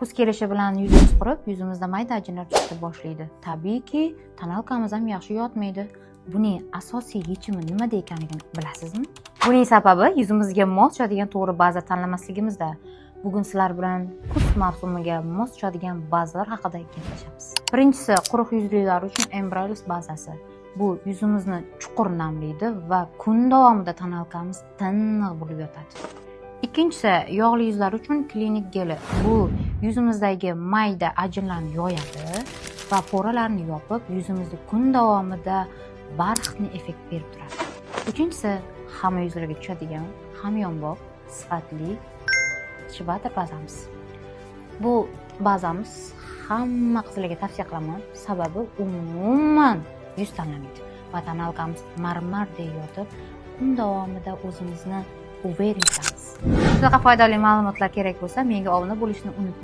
Kuz kelishi bilan yuzimiz qurib, yuzimizda mayda ajinlar tushishni boshlaydi. Tabiiyki, тоналка miz ham yaxshi yotmaydi. Buning asosiy yechimi nimada ekanligini bilasizmi? Buning sababi yuzimizga mos tushadigan to'g'ri baza tanlamasligimizda. Bugun sizlar bilan kuz mavsumiga mos tushadigan bazalar haqida gaplashamiz. Birinchisi, quruq yuzlilar uchun Embryolisse bazasi. Bu yuzimizni chuqur namlaydi va kun davomida тоналка miz tiniq bo'lib yotadi. Ikkinchisi, yog'li yuzlar uchun Clinique geli. Bu yuzimizdagi mayda ajinlarni yoyadi va пора larni yopib, yuzimizni kun davomida бархатный effekt berib turadi. Uchinchisi, hamma yuzlarga tushadigan hamyonbop, sifatli Shea Butter bazamiz. Bu bazamiz hamma qizlarga tavsiya qilaman, sababi umuman yuz tanlamaydi va тоналка miz marmardek yotib, kun davomida o'zimizni уверен qilamiz. Shunaqa foydali ma'lumotlar kerak bo'lsa, menga obuna bo'lishni unutmang.